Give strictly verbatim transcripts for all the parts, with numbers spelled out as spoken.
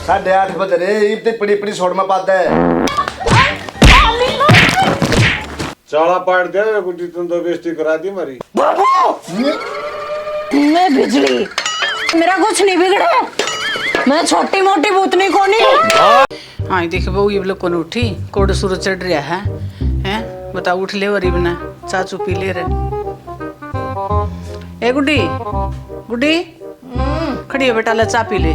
साढ़े आठ बज रहे, इब ते पड़ी पड़ी सोड़ में पाता है। चाला पाड़ दे, गुड्डी, तुम तो बेइज्जती करा दी मारी। बाबू! मैं बिजली, मेरा कुछ नहीं बिगड़ा, मैं छोटी मोटी भूतनी कोनी। हाँ, ये देख बहू, ये लोग कौन उठी, कोड़ सूरज चढ़ रहा है, हैं? बता, उठ ले और इबने चाह चू पी ले रे। ए गुड्डी, गुड्डी, हम्म। खड़ी हो बेटा, ले चाह पी ले।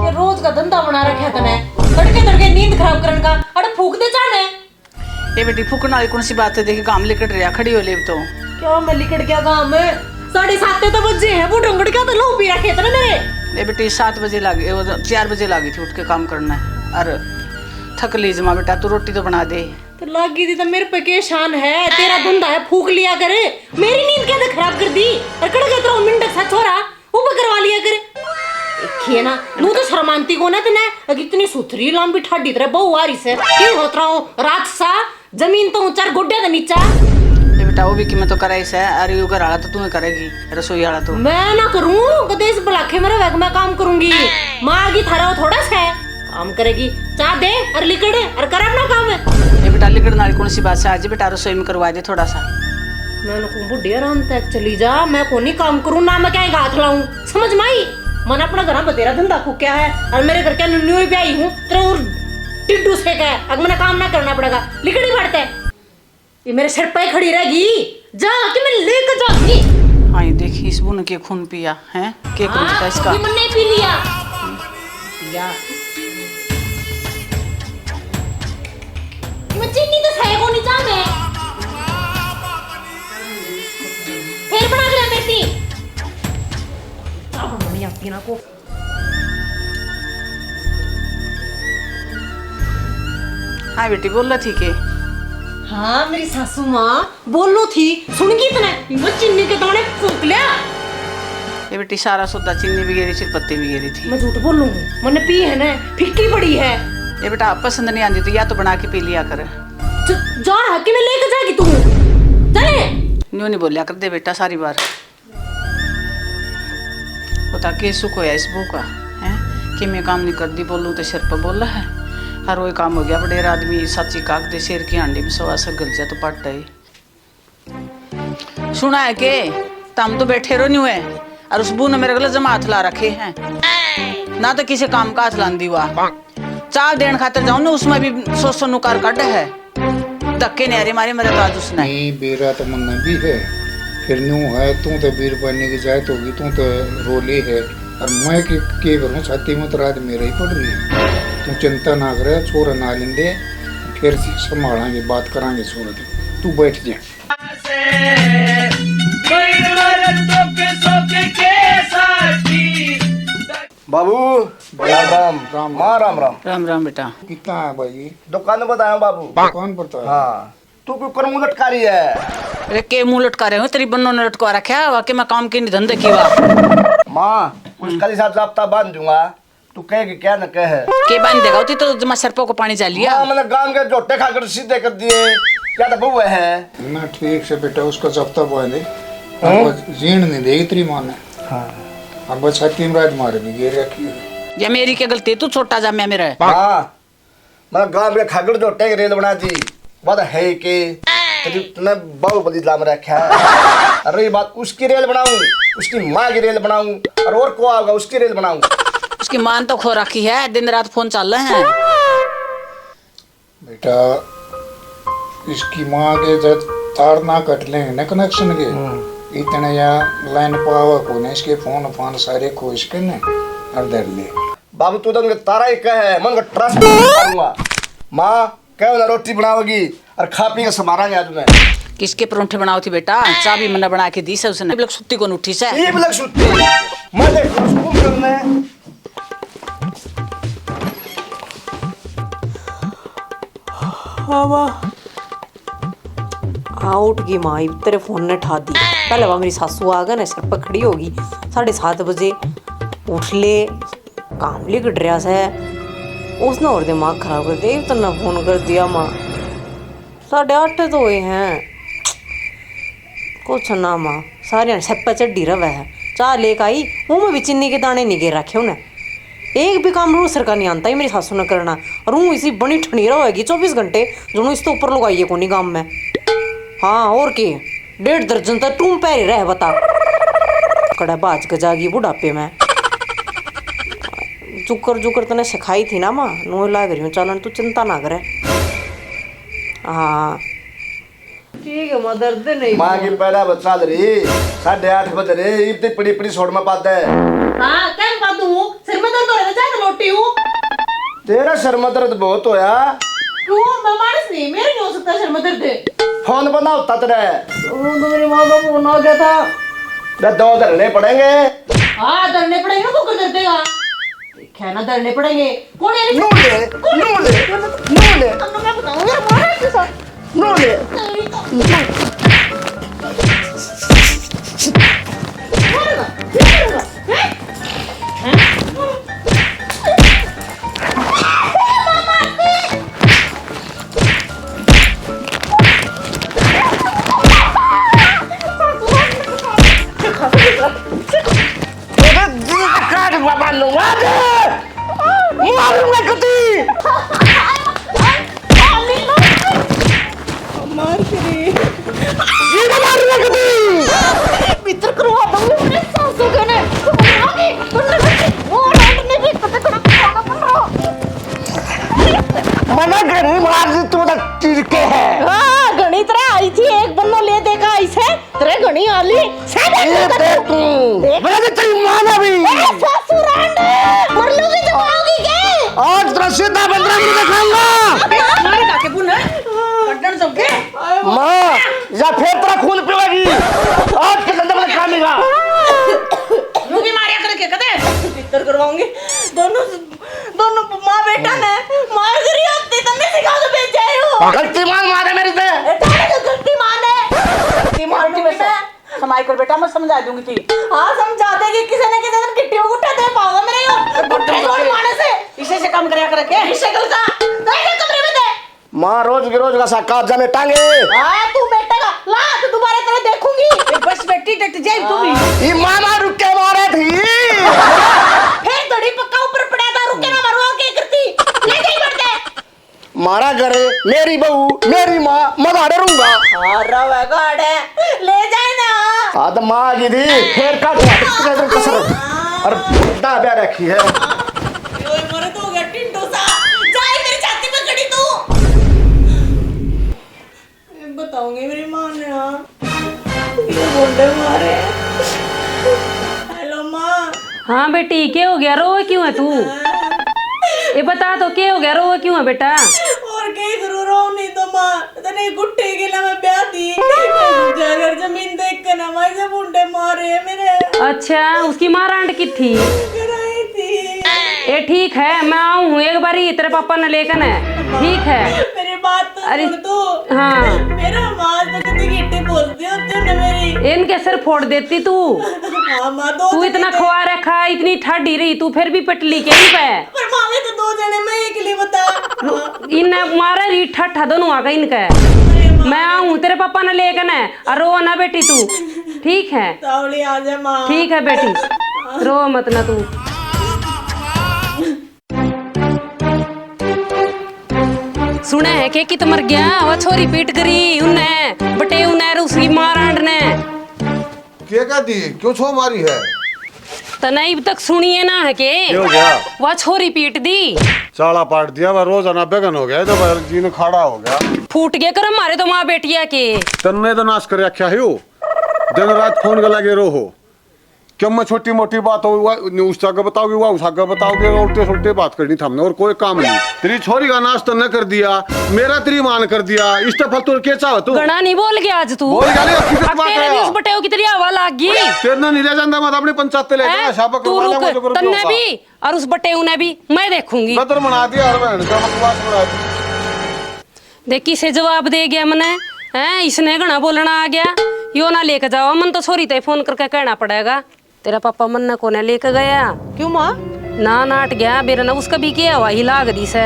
ये रोज का धंधा बना रखा तने, तड़के तड़के नींद खराब करन का। अरे फूक दे चाह ने। ए बेटी, फूकण वाली कौन सी बात है? देखी, घाम लिकड़ रहा, खड़ी हो ले तो। क्या मैं लिकड़ गया घाम? साढ़े सात तो बजे हैं, वो ढंगड़ क्या तो लहू पी रखे थे ना मेरे। ए बेटी, सात बजे लागी, वो चार बजे लागी थी उठ के काम करना है। अरे थक ली जमा बेटा, तू रोटी तो बना दे। तो लागी थी तो मेरे पे के शान है, तेरा धंधा है, फूक लिया करे। मेरी नींद क्या तो खराब कर दी। और कड़ गया तेरा मिंडक सा छोरा। ऊपर करवा लिया कर। देखिए ना, नू तो शर्मांती को ना तने, अगर इतनी सुथरी लंबी ठाडी तरह बहू आ रही से, क्यों होत रहा हो रात सा, जमीन तो ऊंचा, गोड्या तो नीचा। ए बेटा, वो भी कि मैं तो कराई से, अरे यो घर आला तो तू ही करेगी, रसोई वाला तो। मैं ना करूं, कदे इस बुलाखे में रह मैं काम करूंगी। माँ की थारा थोड़ा से काम करेगी, चाह दे और लिकड़ और कर अपना काम। ए बेटा, लिकड़न वाली कौन सी बात है? आज बेटा रसोई में करवा दे थोड़ा सा। मैं कहूं, बुढ़िया राम तक चली जा, मैं कोनी काम करूं ना, मैं क्या हाथ लाऊं, समझ में आई? मन अपना घर बतेरा धंधा फूक्या है और मेरे घर के न्यू ब्याही हूं, तेरे और टिड्डू से कह, अब मैंने काम ना करना पड़ेगा, लिकड़ी पड़ते। ये मेरे सिर पे खड़ी रहेगी, जा कि मैं लेकर जाऊंगी। हाँ, ये देखी इस बुन के खून पिया है, के खून हाँ, था इसका? ये मैंने पी लिया। या। मैं चीनी तो खाए को नहीं चाहते। फिर बना ले मेरी। चाह बनानी आती ना को। हाँ बेटी, बोल रही थी के? हाँ, मेरी सासू माँ। बोलो थी, सुन गई तने? वो चीनी के दाने फूंक लिया। ये बेटी, सारा सौदा चीनी भी गेरी, सिर पत्ती भी गेरी थी। मैं झूठ बोलूंगी? मैंने पी है ना, फिक्की पड़ी है। ये बेटा, पसंद नहीं आंदी तो या तो बना के पी लिया कर। ज-, जा रहा कि मैं लेके जाएगी तू? चले। न्यू नहीं बोलिया कर दे बेटा, सारी बार। पता के सुख होया इस बहू का, हैं? कि मैं काम नहीं करती, बोलूं तो सिर पर बोला है। हर वो काम हो गया, बड़े आदमी साची काक दे, शेर की हांडी में सवा सर गल जा तो पट है। सुना है के तम तो बैठे रहो न्यू है, और उस बू ने मेरे गले जमा हाथ ला रखे हैं, ना तो किसी काम का हाथ लांदी हुआ। चाल देण खातर जाऊं ना, उसमें भी सौ सौ नुकार काढ़े है, धक्के न्यारे मारे मेरे तो आज उसने। नहीं, बेरा तो मन्ने भी है, फिर न्यू है, तू तो बीरबानी की जात होगी, तू तो रोली है, और मैं के, के करूं, छाती में तो रात मेरे ही पड़ रही है। तू चिंता ना करे, छोरा ना लेंदे, फिर संभालांगे, बात करांगे छोरा की, तू बैठ जा। बाबू, राम राम। राम। माँ, राम राम। राम राम बेटा। कितना है भाई? दुकान पर आया हूँ बाबू। दुकान पर तो है। हाँ, तू क्यों कर मुंह लटका रही है? अरे के मुंह लटका रहे हो? तेरी बन्नों ने लटका रखा है, वाकई मैं काम के नहीं धंधे की बात। माँ, कुछ कल साथ जाप्ता बांध दूंगा, तू कह के क्या न कह। के बांध देगा? उती तो जमा सरपों को पानी जा लिया। माँ, मैंने गांव के झोटे खाकर सीधे कर दिए, क्या तो बहू है। ना ठीक से बेटा, उसका जाप्ता बांध दे। हाँ? अब जीण नहीं देगी तेरी माँ ने। हाँ। अब छाती में राज मार भी गिर रखी है। या मेरी क्या गलती है? तू छोटा जा, मैं मेरा है। हाँ, मैं गांव के खागड़ झोटे की रेल बना दी। बात है के तेरी तने बाहुबली लाम रखा है। अरे ये बात उसकी रेल बनाऊं, उसकी माँ की रेल बनाऊं, और, और को आऊंगा उसकी रेल बनाऊं। उसकी माँ ने तो खो रखी है, दिन रात फोन चल रहे हैं। बेटा, इसकी माँ के जब तार ना कट लेंगे ना कनेक्शन के, हम्म। इतने या लाइन पावा को नहीं, इसके फोन फान सारे खो इसके ने और धर ले। बाबू, तू तो उनके तारा ही कहे, मैं उनका ट्रस्ट नहीं करूंगा। माँ, कह उन्हें रोटी बनावेगी और खा पी के संभालेंगे आज मैं। किसके परोंठे बनाओ थी बेटा? चाय भी मैंने बना के दी से उसने। इब लग सुत्ती कौन उठी से? इब लग सुत्ती। मैं देख स्कूल करने। हाँ, वाह। हाँ, उठ गई माँ, इब तेरे फोन ने ठा दी। पहले वह मेरी सासू आ गए ना, सिर पर खड़ी होगी। साढ़े सात बजे उठ ले, काम लिकड़ रहा से। उसने और दिमाग खराब कर दिया, इब तन्ने फोन कर दिया माँ। साढ़े आठ तो हुए हैं। कुछ ना माँ, सारे सिर पर चढ़ी रवे है। चाह लेके आई, मुंह में भी चीनी के दाने नहीं गिर रखे उन्हें। एक भी काम रूसर का नहीं आंता ही मेरी सासू ने करना। और हूँ इसी बनी ठनीरा होएगी चौबीस घंटे, जुनू इस तो ऊपर लुगाइए कोनी गाम में। हाँ, और के, डेढ़ दर्जन तक टूम पैरी रह बता। कड़ा बाज के जागी बुढ़ापे में। जुकर जुकर तने सिखाई थी ना माँ, नू लाग रही हूँ चालन, तू चिंता ना करे। हाँ। ठीक है माँ, दर्द नहीं। माँ की पैरा बचा रही, साढ़े आठ बज रहे, इब ते पड़ी पड़ी सोड़ में पाते। हाँ, क्या पादू? सिर में दर्द हो रहा था, चाय तो लोटी हूँ। तेरा सिर में दर्द बहुत होया। क्यों? मैं मानस नहीं, मेरे नहीं हो सकता सिर में दर्द। फोन बंदा होता तेरे। वो तो मेरी माँ का फोन आ गया था। बे, दो धरने पड़ेंगे। हाँ, धरने पड़ेंगे, वो कर देगा। क्या ना धरने पड़ेंगे। कौन है? नू ले, नू ले, नू ले। अब मैं बताऊँ यार, मारा इसके साथ। नू ले। तेरी तो। मारूंगा, मारूंगा। हैं? हैं? तेरे दिल का काट बाबा लूंगा आज। मारूंगा कुत्ती। मार तेरी। ये मारूंगा कुत्ती। भीतर करवा दूंगी अपने सासू के ने। तू मारोगी, तू नरक की वो रात में भी कते कड़क खाना बन रहा। मना घणी मार दी तू तो तिरके है। हाँ, घणी तरह आई थी, एक बन्नो ले देगा इसे। तेरे घणी आली, साले ये कर देख तू। देख। बड़ा तो तेरी माँ ना भी। ए, ससुरांड, मर लोगी तो आओगी के? आज तेरा सीधा बंदरा नहीं दिखाऊंगा। मारे काके पुन, कड्डन सबके। माँ, या फिर तेरा खून पीवेगी। आज के संदर्भ में काम नहीं। यूं भी मारिया करके कदे भीतर करवाऊंगी। दोनों दोनों माँ बेटा ने मार करी होती, तन्ने सिखा के भेजा है वो। गलती मान मारे मेरी ते। ए, थारे तो गलती मान है। गलती मान तू वैसे। समाई कर बेटा, मैं समझा दूंगी थी। हाँ, समझा देगी। किसी ने किसी दिन गिट्टी में गुट्ठा दे पाओगे मेरे को। गुट्ठे जोड़ मारने से। इसे से काम करया कर के। इसे कल का। नहीं, नहीं, कमरे में दे। माँ रोज के रोज का साका जा मेटांगे। हाँ, तू मेटेगा। ला, तू दोबारा तेरे देखूंगी। ए, बस बेटी, डट जाए तू भी। ये मामा रुक के मारे थी। फिर दड़ी पक्का ऊपर पड़ा था, रुक के ना मारो, के करती? ले जाई पड़ते। मारा घर, मेरी बहू, मेरी माँ, मैं गाड़े रहूंगा। हाँ, रवेगा अड़े। ले जाए ना। हाँ, तो माँ की थी, फिर का हुआ, कितने दिन कसर। और बुढ़ा ब्याह रखी है। ओए, मरे तो हो गया टिंडो सा। जाए मेरी छाती पे खड़ी तू। बताऊंगी मेरी माँ ने, हाँ। ये बोंडे मारे। हेलो माँ। हाँ बेटी, के हो गया, रोवे क्यों है तू? हाँ। ये बता तो, के हो गया, रोवे क्यों है बेटा? और के करूँ, रो नहीं तो माँ, तने गुट्ठे के ना मैं ब्याह दी। दूसरा घर जमीन देख के ना माँ, ये बोंडे मारे मेरे। अच्छा, उसकी माँ रांड की थी? कराई थी। ए, ठीक है, मैं आऊँ हूँ एक बारी तेरे पापा ने लेकर न। ठीक है। मेरी बात तो अरे, सुन तू। हाँ। मेरा माँ तो कभी गिट्टी बोलती होती है ना मेरी। इनके सिर फोड़ देती तू। हाँ, माँ, दो तू दिन इतना दे। खवा रखा, इतनी ठाडी रही, तू फिर भी पटली के नहीं पे। पर माँ, वे तो दो जने, मैं एकली बता। इन मारे री ठट्ठा दोनों आ गए इनके। अरे माँ। मैं आऊँ तेरे पापा ने लेकर न, और रो ना बेटी तू। ठीक है। तावली आ जा माँ। ठीक है बेटी, रो मत ना तू। सुने है के कित मर गया, वो छोरी पीट करी उन्ने, बटे उन्ने और उसकी माँ रांड ने। के कह दी? क्यों छो मारी है? तने इब तक सुनिए ना है के? के हो गया? वा छोरी पीट दी। चाला पाट दिया, वा रोजाना बेगन हो गया, तो वा जीन खाड़ा हो गया। फूट गए करम मारे तो माँ बेटिया के। तन्ने तो नाश कर रखा है यो। दिन रात फोन के लगे रहो। क्यों मैं छोटी मोटी बात हो, वा, उस आगे बताओगे, वा उस आगे बताओगे, उल्टे सुल्टे बात करनी था हमने, और कोई काम नहीं। तेरी छोरी का नाश तो न कर दिया, मेरा तेरी मान कर दिया, इस तो फालतू के चाह तू? घणा नहीं बोल गया आज तू। बोल गया नहीं, अब किसी अब बात तेरे है? भी उस बटेव की तेरी हवा लाग गई। तेरे नहीं ले जाता, मैं तो अपनी पंचायत ले हैं? जाऊंगा, शाबक तू वाला रुक, मुझे करूँ तन्ने होगा। भी और उस बटेऊ ने भी मैं देखूंगी। गदर बना दिया और बहन का बकवास बना दी। देख किसे जवाब दे गया मने, हैं? इसने घणा बोलना आ गया। यो ना लेके जाओ, मन तो छोरी ते फोन करके कहना पड़ेगा। तेरा पापा मन ने कोने लेके गया। क्यों माँ? ना नाट गया, बेरे ना उसका भी के हवा ही लाग दी से।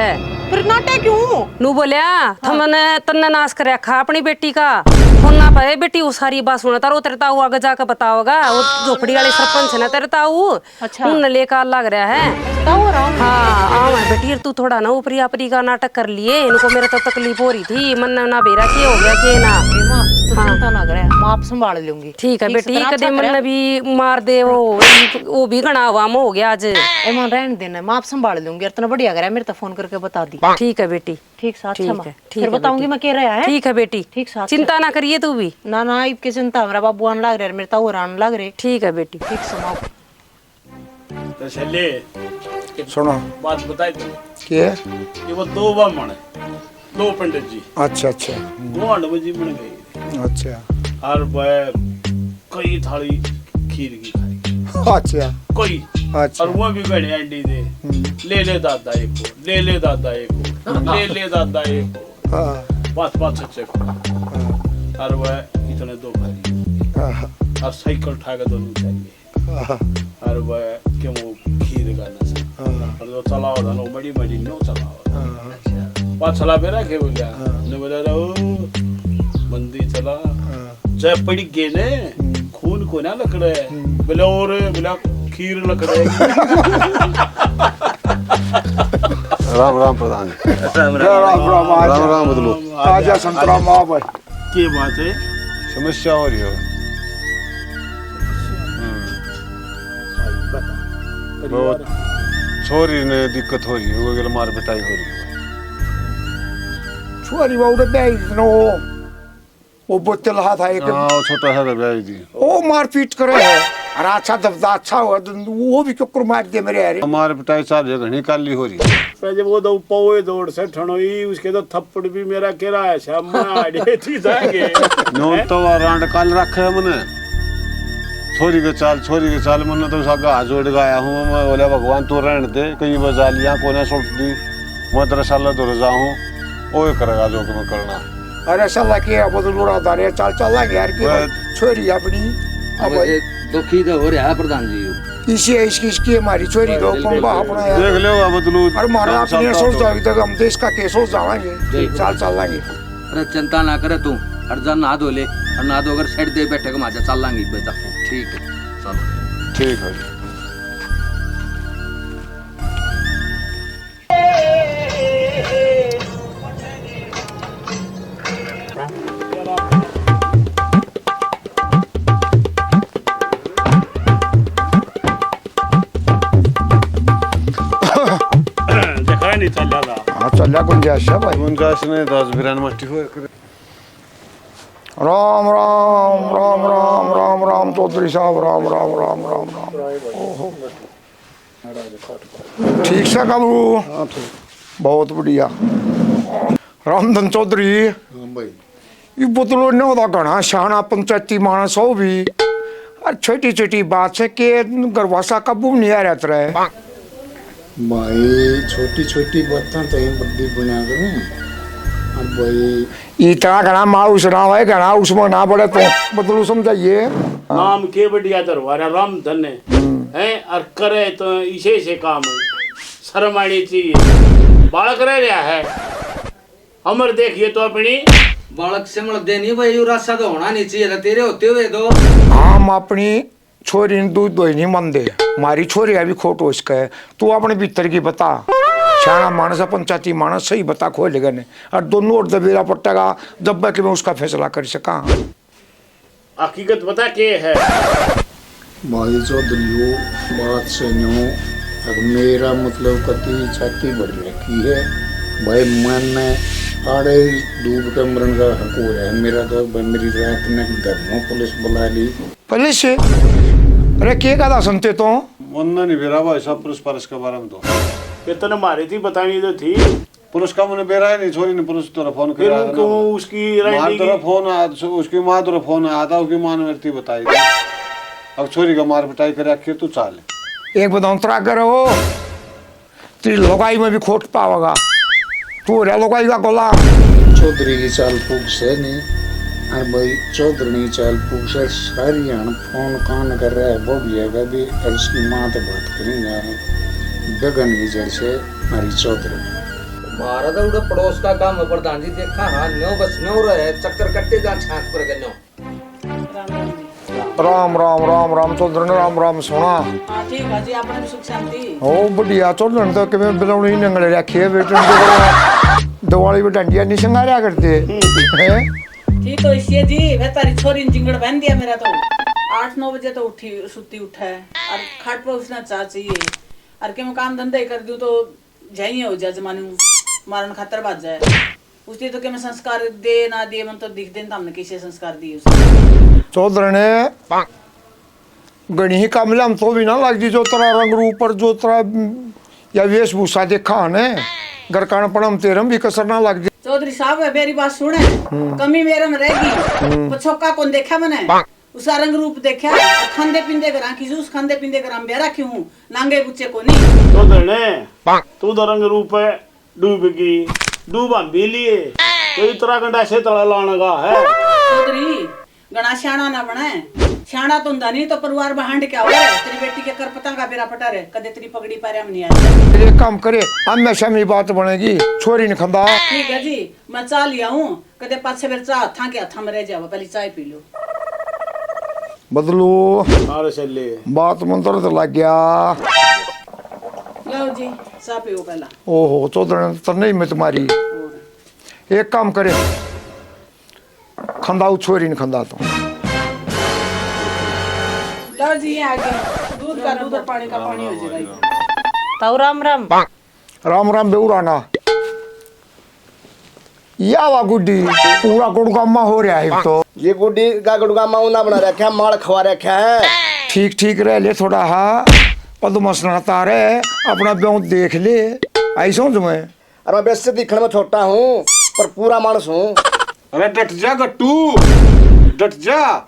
फिर नाटे क्यों? नू बोलिया, हाँ। थमने तन्ने नाश कर रखा अपनी बेटी का, फोन ना पर ए बेटी, वो सारी बात सुना, तारो तेरे ताऊ आगे जाके बताओगा। वो झोपड़ी वाले सरपंच है ना तेरे ताऊ, अच्छा। उनने लेकर लग रहा है। ताऊ और आऊं। हाँ, आऊं है बेटी, तू थोड़ा ना ऊपरी आपरी का नाटक कर लिए। इनको मेरे तो तकलीफ हो रही थी, मन ना बेरा के हो गया के ना। ए माँ, तू हाँ। चिंता ना करे, मैं आप संभाल लूंगी। ठीक है बेटी, कदे मन भी मार दे वो, वो भी घना आवाम हो गया आज। ए माँ, रहने देना, मैं आप संभाल लूंगी। और तने बढ़िया करे, मेरे तो फोन करके बता दी। ठीक है बेटी। ठीक सा, अच्छा ठीक माँ। है, ठीक फिर है बताऊंगी बेटी। मैं के रहा है। ठीक है बेटी, ठीक सा, अच्छा। चिंता ना करिए तू भी। ना ना, इब के चिंता, हमारा बाबू आने लग रहे, मेरे ताऊ आने लग रहे। ठीक है बेटी। ठीक सा माँ। तो छल्ले, सुनो। बात बताई तू। के? ये वो दो बामण है, दो पंडित जी। अच्छा, अच्छा। गुआंढ में जी बन गए। अच्छा। और वह कई थाली खीर की खाई। अच्छा। कई। अच्छा। और वो भी घणे आंडी दे। हम्म। ले ले दादा एक को, ले ले दादा एक को, ले ले दादा एक को। हाँ। पाँच पाँच छः छः को। हाँ। और वह इतने दो भाई। हाँ। और साइकिल उठा के दोनों चाहिए। हाँ। और वह क्यों खीर का नशा। हाँ। और जो चलाओ था, नो मड़ी मड़ी नो चलाओ था। हाँ। पाछला बेरा के बोला, हाँ। ने बोला, "रे ओ, मंदी चला। हाँ। जय पड़ी गे ने, हम्म। खून को ना लकड़े।" हम्म। बोले, "और बोला, खीर लकड़े।" राम राम प्रधान जी। राम राम। राम राम, राम राम, राम राम बदलू। आजा संतराम आ भाई। के बात है? समस्या हो रही है। हम्म। भाई, बता। बहुत परिवार छोरी ने दिक्कत हो रही है, वो गल मार पिटाई हो रही है। छोरी वो उड़े ब्याही दी ना वो, वो बोतल हाथ आए के हाँ, वो छोटा है ब्याही दी। वो मारपीट करे है। अरे अच्छा दबदा अच्छा हो, वो भी चक्कर मार दे मेरे यार। मार पिटाई साहब ये घणी काली हो रही है। पर जब वो दो पौए दौड़ से ठणोई, उसके तो थप्पड़ भी मेरा केरा है, श्याम में आड़े थी जाएंगे। नोन तो वो रांड काल रखे है मने। छोरी के चाल, छोरी के चाल, मन्ने तो सागा हाथ जोड़ के आया हूँ मैं, बोले, "भगवान, तू रहने दे, कहीं बजा लिया, कोने सुट दी, मैं तेरे साला धुर जाऊँ, ओए करेगा जो तुम्हें करना।" अरे साला के अब तो लोड़ा दारे, चाल चल लागे यार, की वह बात, छोरी अपनी, अब अब ये दुखी तो हो रहा है प्रधान जी। इसी है, इसकी, इसकी हमारी छोरी को बिल्कुल, पंबा बिल्कुल। अपना यार। देख लो, अब तो लोग अरे मारा काम अपने चलता सोच तो। जाओ, तक हम देश का के सोच जावांगे, बिल्कुल। चाल चल लागे। अरे चिंता ना करे तू, हट जा, नहा धो ले, और नहा धो कर सेट दे बैठे के माजा चल लांगे बेटा। ठीक है, चलो। ठीक है। देखा नहीं चल रहा। हाँ, चल रहा गुंजाइश है भाई। गुंजाइश नहीं, दस बिरान मट्टी हो। राम, राम, राम, राम, राम, राम, चौधरी साहब, राम, राम, राम, राम, राम। ओहो। ठीक सा कबरू? हाँ, ठीक। बहुत बढ़िया। रामधन चौधरी। हाँ भाई। ये बदलो ने होता घना सियाणा पंचायती माणस हो भी। और छोटी-छोटी बात से के घरवासा काबू नहीं आ रहा तेरा। भाई, छोटी-छोटी बातें तो ही बड़ी बना करें। अब भाई इतना घना माउस ना होए, घना उसमें ना पड़े तो बदलू समझाइए। नाम के बढ़िया दरबारा राम धन है। हम्म। हैं, और करे तो इसे से काम है। शर्म आनी चाहिए। बालक रह रहा है। अमर देखिए तो अपनी। बालक से मल दे नहीं भाई, यू रासा तो होना नहीं चाहिए था, तेरे होते हुए दो। हम अपनी छोरी ने दूध धोई नहीं मानते। म्हारी छोरी अभी खोट हो सके। तू अपने भीतर की बता। सियाणा माणस है, पंचायती माणस, सही बता खोल लेगा ने। और दोनों और दबेरा पट्टेगा, जब मैं उसका फैसला कर सका। हकीकत बता के है? भाई चौधरी, वो बात से न्यू, अब मेरा मतलब कति छाती भर रखी है। भाई, मैंने आड़े डूब के मरण का हक हो रहा है मेरा, तो भाई मेरी रात ने घर में पुलिस बुला ली। पुलिस? अरे, के कहता सुनते तो? मन्ना नहीं बेरा भाई साहब, पुलिस परस के बारे में तो। ये तने मारी थी, बतानी तो थी। पुलिस का मने बेरा ही नहीं, छोरी ने पुलिस तरह फोन फिर किया वो ना। क्यों उसकी माँ राइडिंग तरह की? फोन आया, तो उसकी माँ तरह फोन आया था, उसकी माँ ने मेरे को बताई थी। अब छोरी का मार पिटाई करे, आखिर तू चाल। एक बताऊं, तरा करो। तेरी लुगाई में भी खोट पावेगा। तू हो रहा लुगाई का गुलाम। चौधरी की चाल पूछ से नहीं। अरे भाई, चौधरी की चाल पूछ से, सारी हन फोन कान कर रहा है, वो भी है भी, और उसकी माँ तो बात करेंगे। गगन की जड़ से हमारी चौधरी। म्हारा तो उड़ा पड़ोस का काम है प्रधान जी, देखा हाँ, न्यो बस न्यो रहे, चक्कर कट्टे जा छाछ पर गन्यो। राम राम राम राम चौधरन, राम राम सोना। हाँ, ठीक है जी, आपने भी सुख शांति? ओ बढ़िया चौधरन, तो किवें बिलौनी नंगल रखी है बेटे ने, दिवाली में डंडिया नहीं संगारा करते हैं। ठीक तो इसी है जी, वह तारी छोरी ने जिंगड़ बहन दिया मेरा तो। आठ नौ बजे तो उठी, सुती उठा है, और खाट पर उसने चाह चाहिए, और के मैं काम धंधा ही कर दूँ तो जाइए हो जा जमाने मारण खातर भाज जाए। उसने तो के मैं संस्कार दे ना दिए, मन तो दिख दिन तो हमने कैसे संस्कार दिए उसने। चौधर ने घणी ही काम ले, हम तो भी ना लग जी, जो तेरा रंग रूप पर जो तेरा, हम्म, या वेशभूषा देखा ने, घर कान पर हम तेरे में भी कसर ना लग जी। चौधरी साहब है, मेरी बात सुने, हम्म। कमी मेरे में रहेगी। हम्म। पछोका कौन देखा मैंने? उसका रंग रूप देखा, और खांदे पींदे घरां की जूस, खांदे पींदे घरां ब्याह रखी हूँ, नांगे बुच्चे को नहीं। चौधर ने, तू तो रंग रूप है, डूबगी, डूबा भी लिए, तो इतरा गंडा से तला लाने का है। चौधरी, घणा स्याणा ना बने। स्याणा तो हुंदा नहीं तो परिवार बहांड क्या हो? तेरी बेटी के करपता का बेरा पटा रे, कदे तेरी पगड़ी पैरा में नहीं आया। एक काम करे, हमेशा में बात बनेगी, छोरी ने खंदा। ठीक है जी, मैं चाह लिया हूँ, कदे पाछे बेर चाह हाथां के हाथां में रह जावा, पहले चाय पी लो। बदलू। हाँ रे सल्ले। बात मंत्र तो लग गया। लो जी, चाह पियो पहला। ओहो, चौधर ने तो नहीं मत मारी। और? एक काम करे, खंदाऊ छोरी ने खंदा तो। लो जी, ये आ गया। दूध का दूध और पानी का पानी हो जाएगा। ताऊ राम राम। राम राम बेऊ राणा। या वा गुड्डी, पूरा गुड़गामा हो रहा है तो। ये गुड्डी का गुड़गामा ऊना बना रखा है, माल खवा रखा है। ठीक ठीक रह ले थोड़ा हा, पद्मस ना तारे, अपना ब्यों देख ले, आई समझ में। अरे मैं वैसे दिखण में छोटा हूँ, पर पूरा मानस हूँ। अरे डट जा गट्टू, डट जा।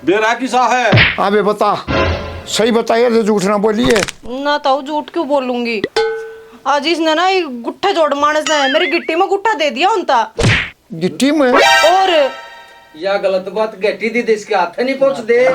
बेरा किसा है? अबे बता, सही बता, ये तो झूठ ना बोलिए। ना ताऊ, झूठ क्यों बोलूंगी? आज इसने ना, ये गुट्ठे जोड़ मानस ने मेरी गिट्टी में गुट्ठा दे दिया होता। गिट्टी में? और? या गलत बात गट्टी दी, इसके हाथ नहीं पहुंच दे।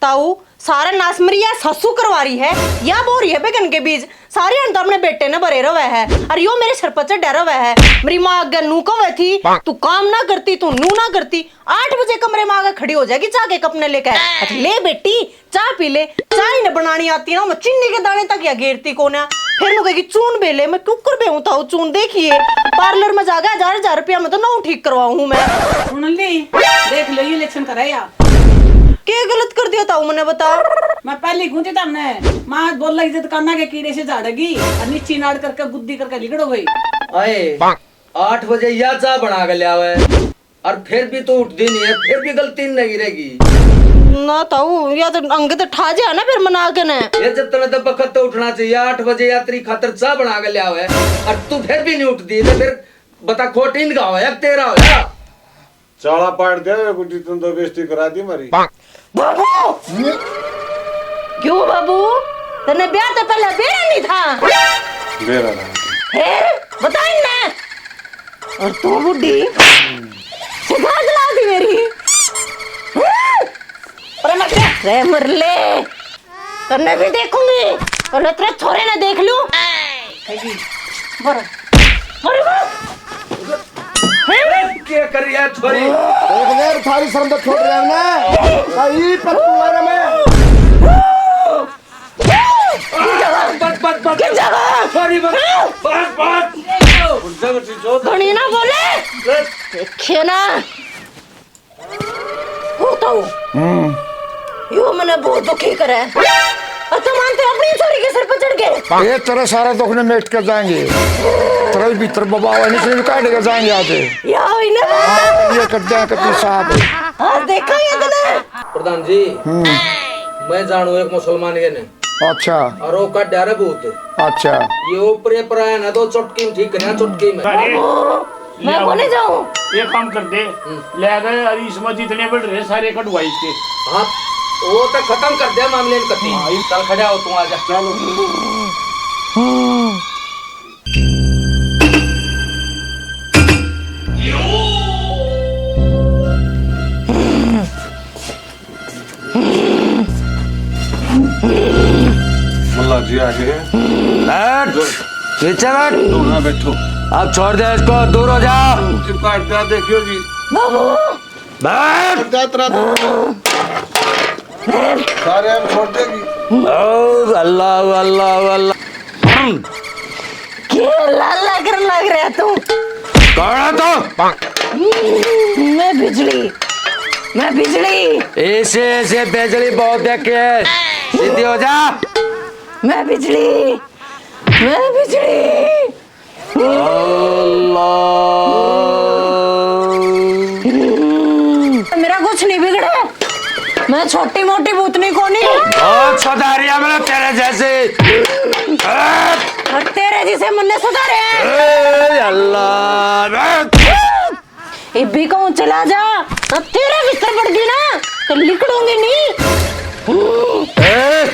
ताऊ, सारा नाश मेरी या सासू करवा रही है, या बो रही है बेगन के बीज, सारी अंत अपने बेटे ने भरे रवे है, और यो मेरे सर पर चढ़ा रवे है। मेरी माँ आगे नू कवे थी, तू काम ना करती, तू नू ना करती, आठ बजे कमरे में आके खड़ी हो जाएगी चाह के कप ने लेकर। अच्छा, ले बेटी, चाह पी ले। चाय ने बनानी आती ना, मैं चीनी के दाने तक या गेरती कोन्या। फिर नु कहेगी, "चून बेले, मैं क्यों कर बेहूं था वो चून?" देखिए, पार्लर में जाके हजार हजार रुपया में तो नौ ठीक करवाऊं हूं मैं। सुन ली, देख लो ये लक्षण कराया। के गलत कर दिया था मैंने, बता? मैं पहले गूंजी था हमने, माँ बोल लगी जब काना के कीड़े से झाड़ेगी और नीची नाड़ करके गुद्दी करके लिकड़ गई। आए, आठ बजे या चाह बना के ले आवे। और फिर भी तू उठती नहीं है, फिर भी गलती नहीं रहेगी। ना ताऊ, या तो अंग तो ठा जा ना फिर मना के ने। ये जब तने तो बखत तो उठना चाहिए, आठ बजे यात्री खातर चाह बना के ले आवे, और तू फिर भी नहीं उठती, तो फिर बता खोटी इनका होया कि तेरा होया? चाला पाट दे, गुड्डी, तुम तो बेइज्जती करा दी मारी। बाबू! क्यों बाबू? तन्ने ब्याह ते पहले बेरा नहीं था? बेरा था। फिर? बता इनने। और तू बुड्ढी? सिखा जला दी मेरी। अरे मर जा। रे मुरले। तन्ने भी देखूंगी। पहले तेरे छोरे ने देख लूं। बर। अरे वाह। के कर रही है छोरी? देख ले, थारी शर्म तो छोड़ रहे हैं ना। सही पर तू आ रहा मैं। बस, बस, बस। छोरी बस। बस, बस। घणी ना बोले। देखिए ना। हो तो। हम्म। यो मने बहुत दुखी करे। और तुम आनते अपनी छोरी के सर पर चढ़ गए। ये तेरे सारे दुख ने मेट के जाएंगे। तेरे भीतर बबावा नहीं, फिर काट के जाएंगे आज। या इन्हें हाँ, ये कर जाए कति साहब। और देखा ये तने। प्रधान जी, हम्म। मैं जानू एक मुसलमान के ने। अच्छा। और वो काट डारे भूत। अच्छा। ये ऊपर ये पराया ना, दो चुटकी में ठीक करना, चुटकी में। अरे। मैं कोने जाऊं? एक काम कर दे, हम्म। ले गए और इसमें जितने बड़ रहे सारे कटवाई के। हाँ, वो तो खत्म कर दे मामले में कती। हाँ, चल खड़ा हो तू, आजा। चलो। मल्ला जी आ गए। बैठ, नीचे बैठ। तू ना बैठो। अब छोड़ दे इसको, दूर हो जा। चुप कर जा, देखियो जी। बाबू। बैठ। जा तेरा तो। सारे हम छोड़ देगी। ओ, अल्लाह, अल्लाह, अल्लाह। के लाला कर लग रहा तू? कौन है तू? मैं बिजली, मैं बिजली। ऐसे, ऐसे बिजली बहुत देखे है। सीधी हो जा। मैं बिजली, मैं बिजली। अल्लाह। मेरा कुछ नहीं बिगड़ा, मैं छोटी मोटी भूतनी कोनी। बहुत सुधारिया मैंने तेरे जैसे। और तेरे जैसे मन्ने सुधारे। ए अल्लाह। इब्बी कहूँ चला जा, अब तेरे भीतर पड़ गई ना, तो लिकड़ूंगी नहीं। ए,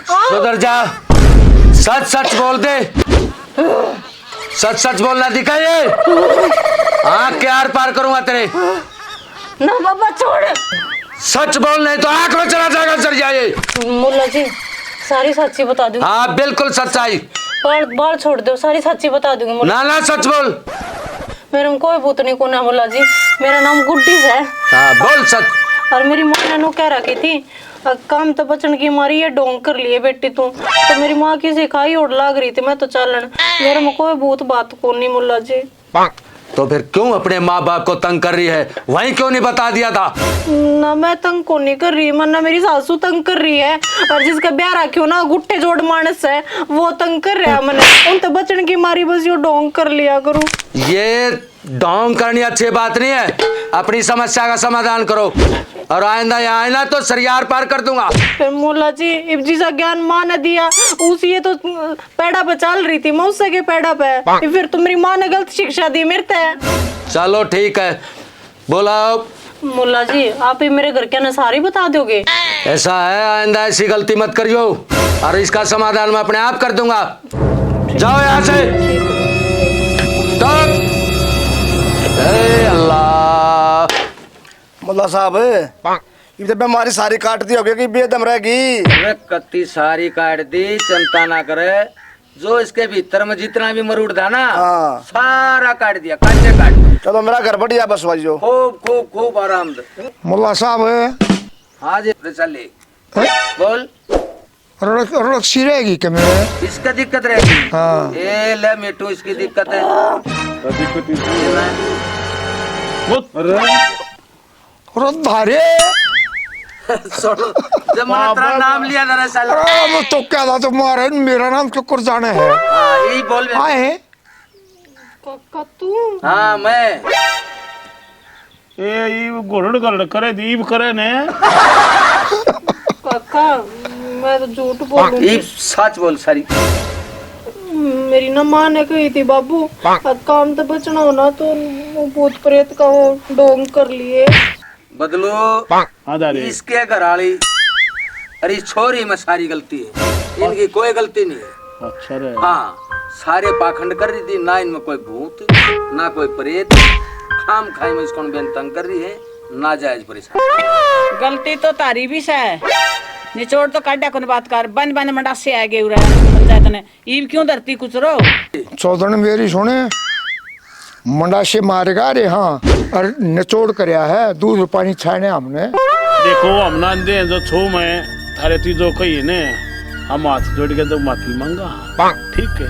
सुधर जा, सच सच बोल दे, सच सच बोलना दिखा ये, आँख के आर पार करूंगा तेरे। ना बाबा, छोड़। सच बोल, नहीं तो आँख में चला जाएगा जरिया ये। मुल्ला जी, सारी सच्ची बता दूंगी। हाँ, बिल्कुल सच्चाई। बाल, बाल छोड़ दो, सारी सच्ची बता दूंगी मुल्ला। ना, ना, सच बोल। मेरे में कोई भूत नहीं कोना मुल्ला जी, मेरा नाम गुड्डी है। हाँ, बोल सच। और मेरी माँ ने नू कह रखी थी, "अ, काम तो बचन की मारी ये ढोंग कर लिए बेटी तू।" तो मेरी माँ की सिखाई ओढ़ लाग रही थी, मैं तो चालन। मेरे में कोई भूत बात कोनी मुल्ला जी। तो फिर क्यों अपने माँ बाप को तंग कर रही है, वहीं क्यों नहीं बता दिया था? ना, मैं तंग कोनी कर रही, मन्ना मेरी सासू तंग कर रही है। और जिसका ब्याह रखियो ना, गुट्ठे जोड़ मानस है, वो तंग कर रहा है मन्ने। उन तो बचन की मारी बस यो ढोंग कर लिया करूँ। ये ढोंग करनी अच्छी बात नहीं है, अपनी समस्या का समाधान करो। और आइंदा यहाँ आए ना तो सरियार पार कर दूंगा। फिर मुल्ला जी, इब जिसा ज्ञान माँ ने दिया, उस ये तो पैड़ा पे चल रही थी, मैं उससे के पैड़ा पे। फिर तो मेरी माँ ने गलत शिक्षा दी मेरे ते। चलो ठीक है, बुलाओ। मुल्ला जी, आप ही मेरे घर के ना सारी बता दोगे? ऐसा है, आइंदा ऐसी गलती मत करियो, और इसका समाधान मैं अपने आप कर दूंगा। जाओ यहाँ से। ठीक। ए अल्लाह। मुल्ला साहब, इब तो बीमारी सारी काट दी होगी कि बेदम रहेगी? अबे कत्ती सारी काट दी, चिंता ना करे। जो इसके भीतर में जितना भी मरूड़ था ना, हाँ। सारा काट दिया, काटे काट। चलो, मेरा घर बढ़िया बसवाइयो। खूब, खूब, खूब आराम दे। मुल्ला साहब। हाँ जी, चले। हैं? बोल। रड़क, रड़क सी रहेगी क्या मेरे? इसका दिक्कत रहेगी? हाँ। ए ले मिट्टू, इसकी दिक्कत है। वो अरे धारे। सुन, जब मैंने तेरा नाम लिया दरअसल। अरे, वो तो क्या था तुम्हारा, मेरा नाम क्यों कर जाना है? हाँ, यही बोल बे। आए। काका तू? हाँ, मैं। ए, ये घुरड़ घुरड़ करे, दीप करे ने। काका, मैं तो झूठ बोलूं। ये सच बोल सारी। मेरी ना माँ ने कही थी, बाबू, काम तो बचना हो ना, तो वो भूत प्रेत का वो ढोंग कर लिए। बदलो, हाँ, दादी। इसके घर वाली, अरे, इस छोरी में सारी गलती है, इनकी कोई गलती नहीं है। अच्छा रे। हाँ, सारे पाखंड कर रही थी, ना इनमें कोई भूत, ना कोई प्रेत, खाम खाई में इसको बेन तंग कर रही है, नाजायज परेशान। गलती तो तारी भी सै, निचोड़ तो काड्या कोनी बात कर, बन बन मंडासे आ गए उरे पंचायत ने। इब क्यों धरती कुचरो? चौधन मेरी सुने, मंडासे मारेगा रे, हाँ, और निचोड़ करया है, दूध पानी छाने हमने। देखो, हम ना दे जो छो मैं थारे ती जो कही ने, हम हाथ जोड़ के तो माफी मांगा, ठीक है?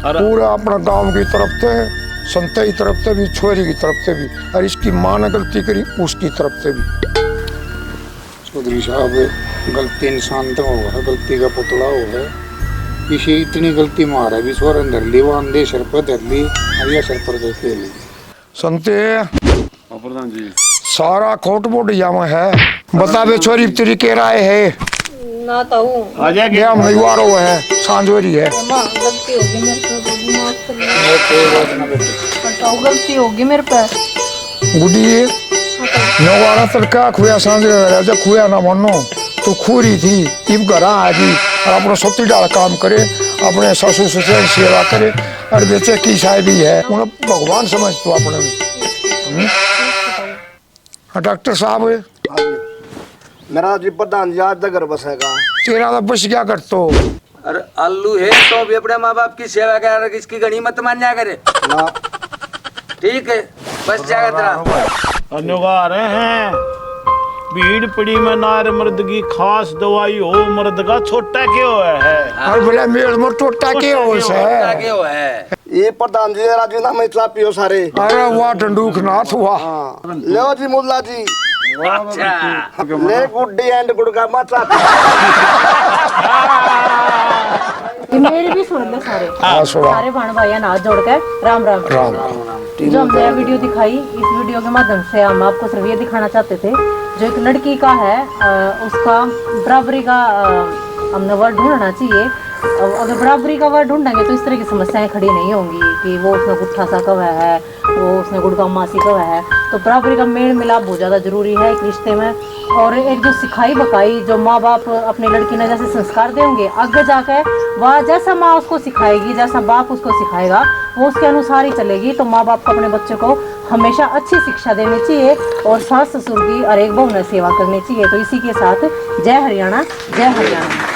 और पूरा अपना गांव की तरफ से, संता की तरफ से भी, छोरी की तरफ से भी, और इसकी माँ ने गलती करी, उसकी तरफ से भी। चौधरी साहब, गलती इंसान तो हो है, गलती का पुतला हो है। इसे इतनी गलती मारा भी छोरन धर ली, वो आंधे सर पर धर ली, और या सर पर धर के ली। संते, हाँ, प्रधान जी। सारा खोट बोट जावा है। बता बे छोरी, तेरी के राय है? ना ताऊ। आ जा के। ये हम नहीं वारो है, सांझ हो रही है। माँ, गलती होगी मेरे से, माफ कर दे। ओके, रोज ना बेटे। बताओ, गलती होगी मेरे पे। गुड्डी, नवारा तड़का खुया सांझ रहा, जब खुया ना मानो, तो खुरी थी, इब घर आ गई, और अपना सोती डाल काम करे, अपने सासू ससुर की सेवा करे, और बेचे की साहेबी है, उन्हें भगवान समझ तो अपने। हम्म? हाँ, डॉक्टर साहब। हाँ जी। मेरा जी प्रधान जी आज तक घर बसेगा। तेरा तो बस क्या कर तो। अरे आलू है तो भी अपने माँ बाप की सेवा कर, इसकी घणी मत मान्या करे। ना। ठीक है, बस जाएगा तेरा। अन्यों का आ रहे हैं। भीड़ पड़ी में नार मर्द की खास दवाई हो, मर्द का छोटा के हो है। और बोला मेल में टोटा के हो से। ये प्रधान जी ने राजीनामा इतला पियो सारे। अरे वाह डंडूक नाथ वाह। ले जी मुल्ला जी। ले गुड्डी एंड गुड़गा माता। ये मेरी भी सुन लो सारे। हाँ सुना। सारे भाण भाइयों ने हाथ जोड़ के राम राम। राम। जो हमने यह वीडियो दिखाई, इस वीडियो के माध्यम से हम आपको सिर्फ ये दिखाना चाहते थे, जो एक लड़की का है, अ, उसका बराबरी का, अ, हमने वर्ड ढूंढना चाहिए। अ, अगर बराबरी का वर्ड ढूंढेंगे तो इस तरह की समस्याएं खड़ी नहीं होंगी कि वो उसमें गुट्ठा सा कवे है, वो उसने गुड़गामा सी कवे है। तो बराबरी का मेल मिलाप बहुत ज़्यादा जरूरी है एक रिश्ते में। और एक जो सिखाई बकाई, जो माँ बाप अपनी लड़की ने जैसे संस्कार देंगे, आगे जाके वह जैसा माँ उसको सिखाएगी, जैसा बाप उसको सिखाएगा, वो उसके अनुसार ही चलेगी। तो माँ बाप को अपने बच्चों को हमेशा अच्छी शिक्षा देनी चाहिए और सास ससुर की हर एक बहू ने सेवा करनी चाहिए। तो इसी के साथ जय हरियाणा, जय हरियाणा।